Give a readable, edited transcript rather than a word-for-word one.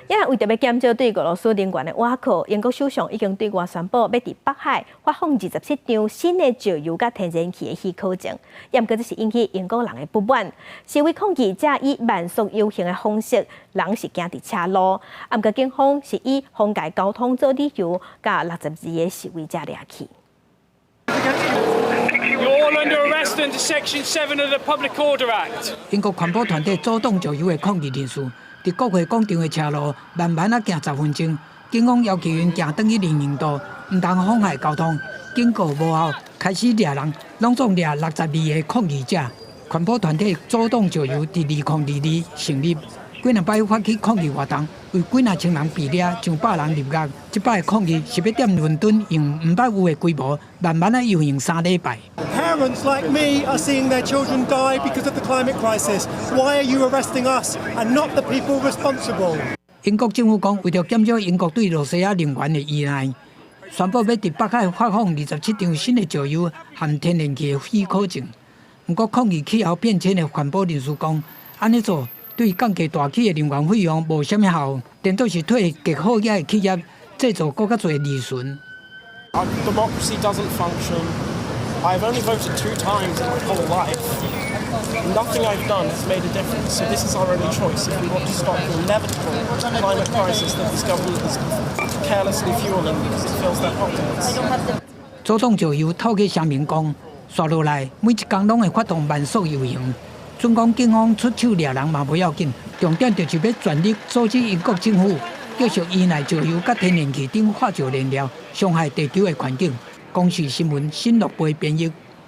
也為著欲減少對俄羅斯能源的倚靠，英國首相已經對外宣布，欲佇北海發放27張新的石油佮天然氣的許可證。毋過這是引起英國人的不滿，示威抗議者以慢速遊行的方式，人是行佇車路，毋過警方是以妨礙交通做理由，共62個示威者掠去。 You're all under arrest under Section 7 of the Public Order Act。英國環保團體阻擋石油的抗議人士，佇國會廣場的車路慢慢仔行10分鐘，警方要求𪜶行轉去人行道，毋通妨礙交通。警告無效，開始掠人，攏總掠62個抗議者。環保團體阻擋石油佇2022成立，幾若擺發起抗議活動，有幾若千人被掠，上百人入獄。這擺抗議是欲踮倫敦用毋捌有的規模，慢慢仔遊行3禮拜。 Parents like me are seeing their children die because of the climate crisis. Why are you arresting us and not the people responsible? 英國政府講，為著減少英國對羅西亞能源的依賴，宣布欲佇北海發放27張新的石油和天然氣的許可證。毋過，抗議氣候變遷的環保人士講，按呢做對降低大氣的能源費用無啥物效，顛倒是替極好額的企業製造閣較濟利潤。 Our democracy doesn't function. I've only voted two times in my whole life. Nothing I've done has made a difference. So this is our only choice if we want to stop the inevitable climate crisis that this government is carelessly fueling because it fills their pockets. 阻擋石油透過聲明講，紲落來每一工攏會發動慢速遊行。準講警方出手掠人嘛無要緊，重點就是欲全力阻止英國政府繼續依賴石油佮天然氣等化石燃料，傷害地球的環境。公視新聞新樂貝編譯。